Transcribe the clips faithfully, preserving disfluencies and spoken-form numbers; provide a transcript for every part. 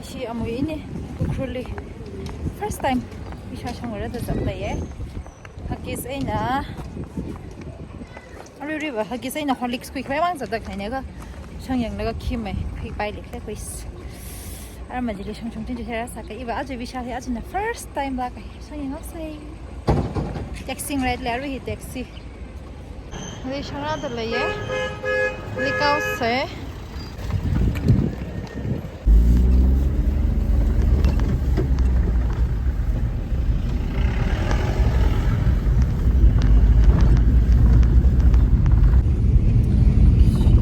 Ishi amuini Ukhrulli first time ishāshang rāda zatleiya. Huggies eina, aruiruiva Huggies eina Horlicks khuikhavai mang zatda khaleina kha, shangyanglaga khimei, khuipaili khalei khuis. Arama chili shongshong tin chi thera sāka, iva aja Vishal hi ajana first time lāka. Shangyang haosei. Taxi ride lei, arui hi taxi. Hili shangrāda leiya. Likaosei.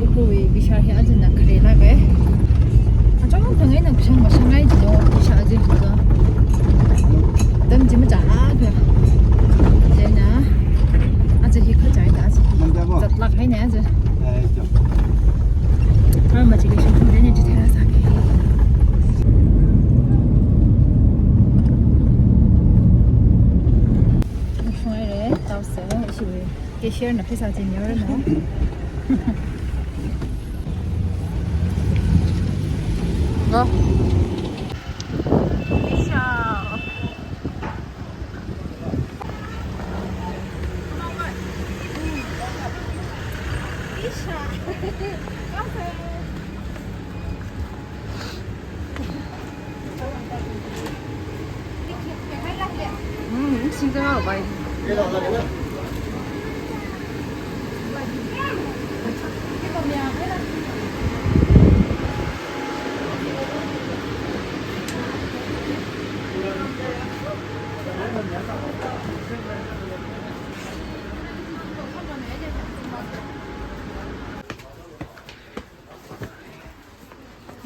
Ukhrulwui Vishal hi ajana khare lāka. Achon thang eina kashang mashangai jino Vishal aja kha. Atam chi machālāka. Chieina aja hi khachaida aja. Zatlāk haina aja. Arama chili shongshong tin chi thera sāka. Shonghaira, taosei, ishiwui. Cashier na pheisā chi neorana. Go. Vishal. Vishal.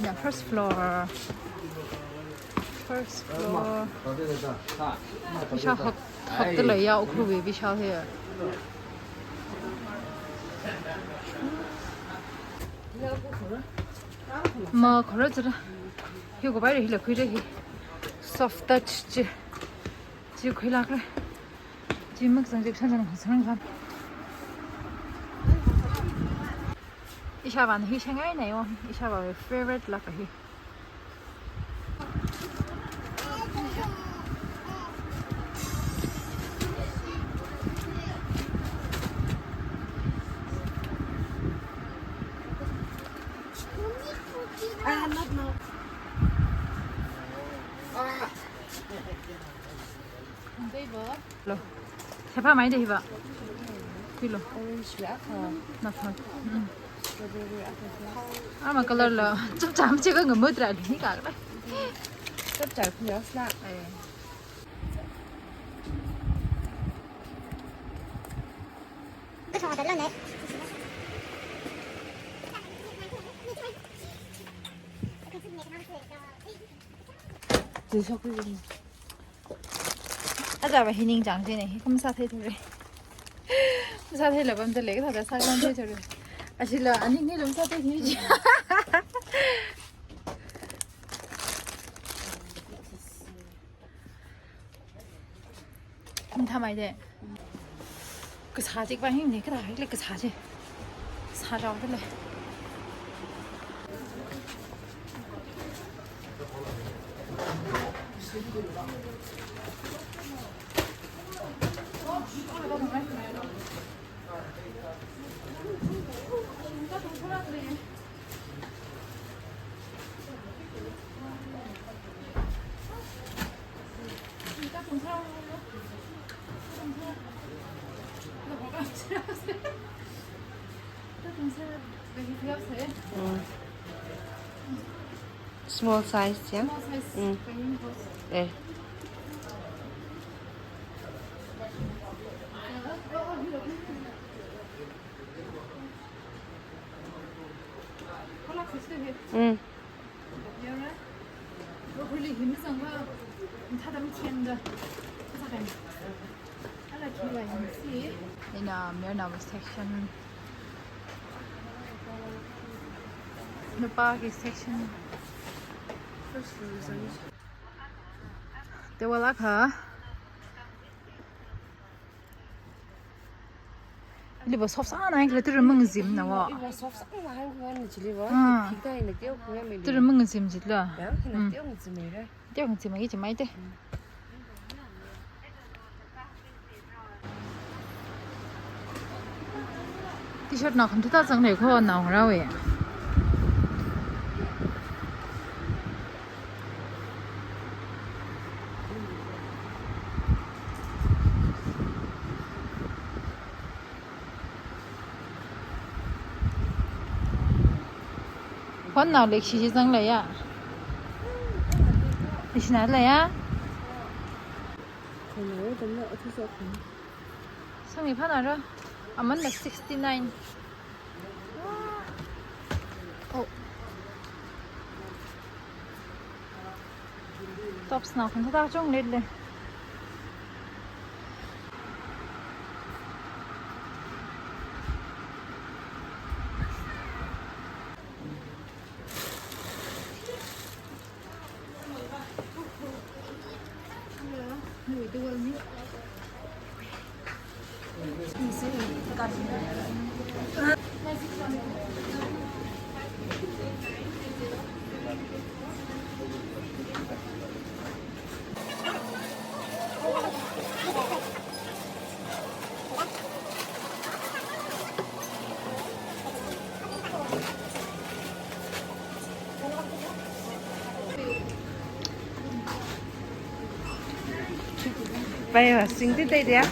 Yeah, first floor. First floor. Vishal hak, hakda leiya Ukhrulwui Vishal hi. Makhara jira. Hi ko bai re hi la khuira hi. Soft touch chi. Chi khuilākra. Chi makazang chi shanzang khasang khan. Ishāvāna hi shangaina yo. Ishāvāwui favorite lāka hi. Ah, not now. Ah. Lo. Sepa mai de hiva. Kilo. Orange la kha. Na pha. Mm. Strawberry la kha. Ama color la. Chum cham che ka ngamut ra ni ka la. Chum cham phi yas la. Eh. Aja va hi ningchāng chi ne, hi kum sāthei thura. Sātheila pamda lei, thāda sāklam thei thura. Ashila, ani ni lum sāthei thei chi. Kum thamai de. Kasā chik va hing ne, kasā hik le kasā chi. Sā rao de le. Mm. Small size, yeah? Small size. Mm. Eh. Mm. Ina Mirna section. Nupāki section. Table akha. Liva soft sāngai khala tara mangazimna wa. Iva soft sāngai khala chili wa. Ah. Khikta ina teo khala mili. Tara mangazim jitla. Ya, ina Hmm. teo ngazimira. Teo ngazimma ichi maite. T-shirt na kham thāda zangli kho naongarāwui. Hon nao Leshi chi zangli ya. Leshi na lei ya. Khon nao tamna athu sa khon. Sangmi phāna ra. Aman na sixty-nine. Oh. Tops na khon thāda chungli le. Pai wa, singti tai dia.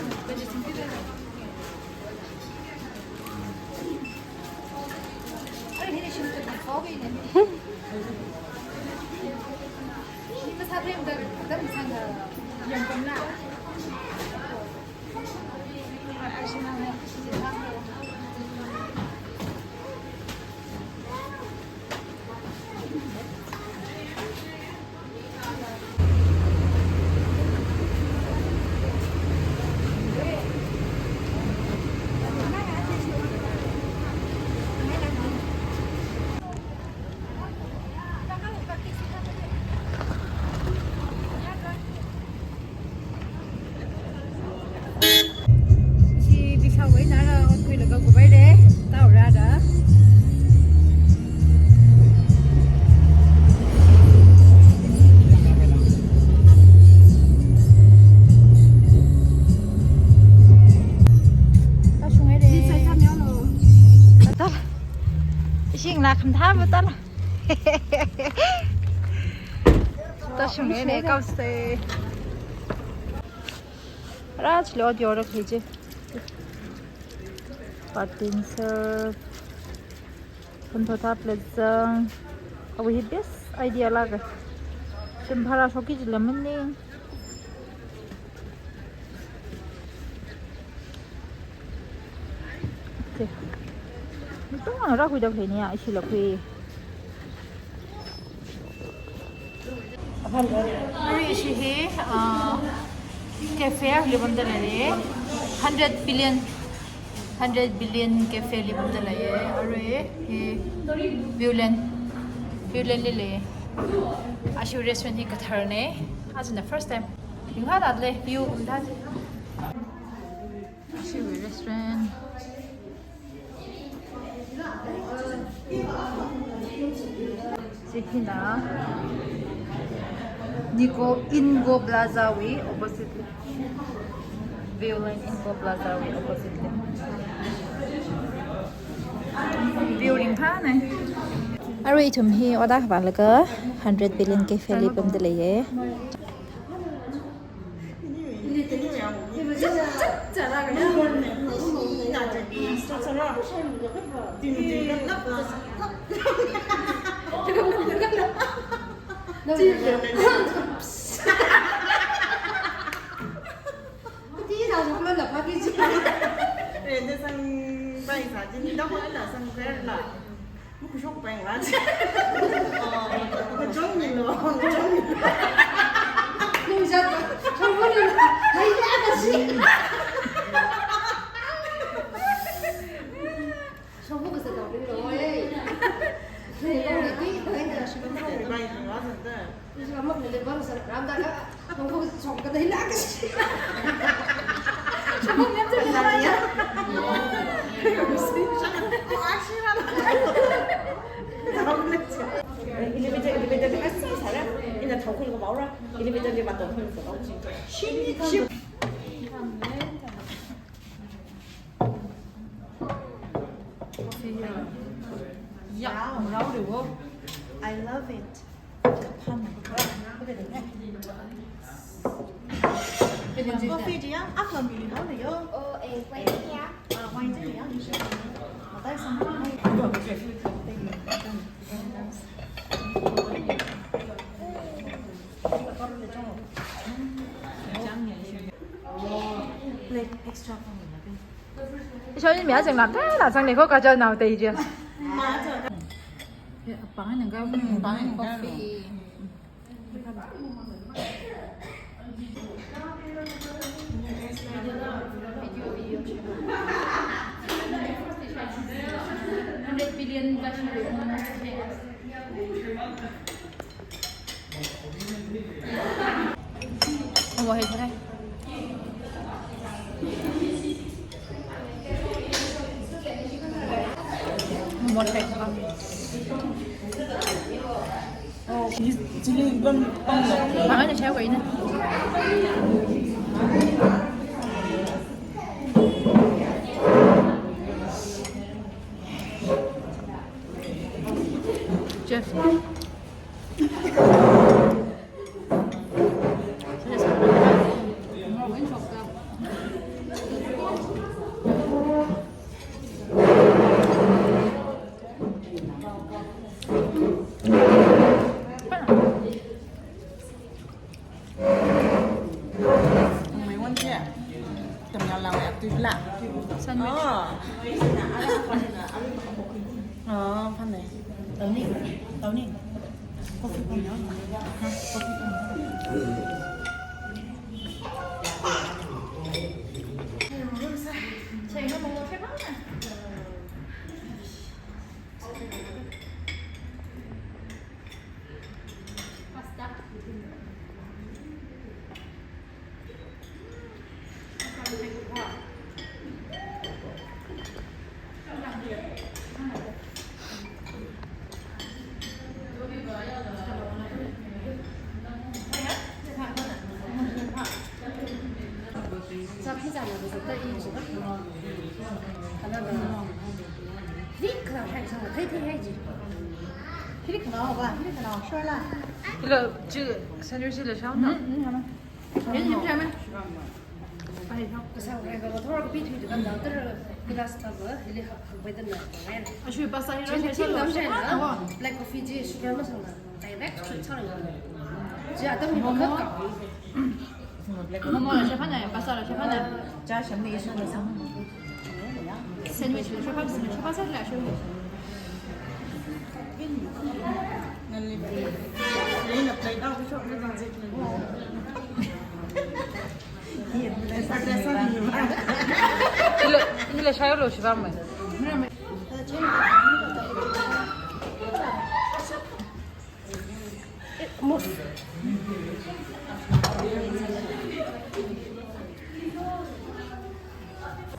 Chi Bishal wui eina rā onkhuilaga kuphaira, taora da. Tashunghaira. Tala. Ishi ngalā khamathā va tala. Tashunghaira, kausai. Rā chilo diora khe chi. Bathing serve. Phun thotha plate zang. Awui hi best idea lāka. Shim bhara shokki jila maning. Okay. Mitong ana rākhuida khaleina ya, ishi lakhui. Arui ishi hi, ah, cafe li pamda lei. Hundred billion, hundred billion cafe li pamda lei. Arui hi Viewland, Viewland li lei. Ashi restaurant hi kathar ne. Aja na first time. Yungha da lei, view um da. Ashiwui restaurant. Chi hina Nico Ingo Plaza wui opposite li. Viewland Ingo Plaza wui opposite li. View ringphāna. Arui ithum hi oda khavālaga Hundred Billion Cafe li pamda leiya. Elevator, elevator, ina thao khun ko baora. Elevator li mato khun ko baora. Yeah, wow, I love it. Coffee dia, aku ambil ni, how do you? Oh, eh, white tea. Ah, white tea, yeah, you should. Matai sama. Plate extra for me, please. Shoni mi azeng lam ta la sang ne ko ka ja nao te je. Pang ni ka, pang ni ka. Coffee. Hundred billion Jeff. Sandwich. Oh. Oh, fun day. Tony, Tony. Coffee pump, no? Huh? Coffee pump. Hilo, chi sandwich la shaona. Kasang rei ka thor ka pi thui tu kam dang ter glass ta ba, hili hak, hak bai dan na. Ashui pasta hi ran. Black coffee ji sugar masang na. Direct shoot chang. Ji atam ni ka. Momo la shapana, pasta la shapana. Cha sham ni isu na sang. Sandwich la shapa, sandwich shapa sa la shu. Ngali. Ni na play down shop ni jang zik ni. Hilo, hilo shayo lo shiba mai.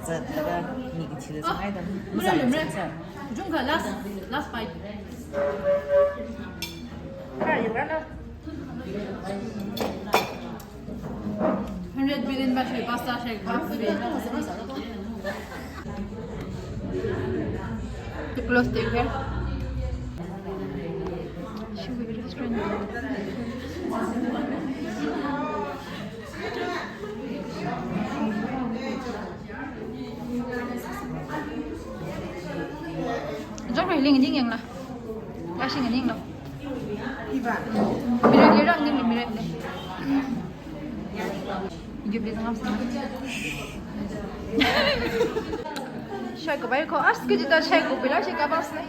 Zatlaga mi kachi la sangai da. Mura, mura. Jungka last, last bite. Kara yungra na. Hundred billion ba shai, pasta shai, coffee. Too close to here. Should we restaurant? Jong ring ling ning yang la. Ka shing ning lo. Iba. Mirror le rang ning, mirror le. Give this up. Shai ko bai ko, as ke jita shai ko bila shai ka bas ne.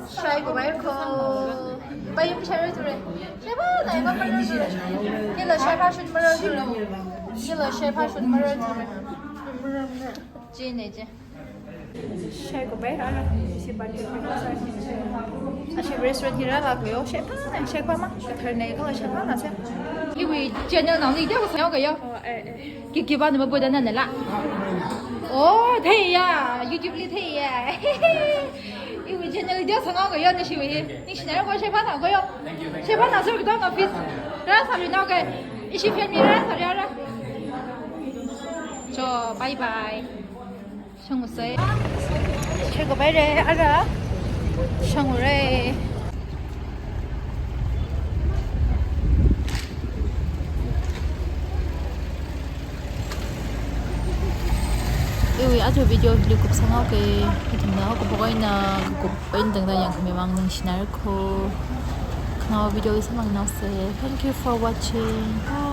Shai ko bai ko. Bai yum shai re tu re. Shai ba, nai ba, mara tu re. Kila shai pa shun mara tu re. Kila shai pa shun mara tu re. Chi ne chi. Shai ko bai rāra, ishi party ko bai rāra. Ashi restaurant hi rālāklo, shai phāna, shai phāma, kathar nei ko shai phāna se. Iwui channel nao ni dia ko sāngaoka yo. Oh, eh, eh. Ki ki ba ni mabu da na na la. Oh, theiya, YouTube li theiya. Iwui channel dia sāngaoka yo, nashiwui hi. Ningshinā ko shai phāna ko yo. Shai phāna sir, kidang office. Rāsāluinao ka. Ishi family rāsāluira. So, bye bye. Shangusei. Shego bai re, ara. Shangure. Iwui aja video hili kupsāngaoka, ithumna kuphaokahaina, kup eina tangda yangkhami vang ningshinā ko. Khangahān video li samphangnaose. Thank you for watching. Bye.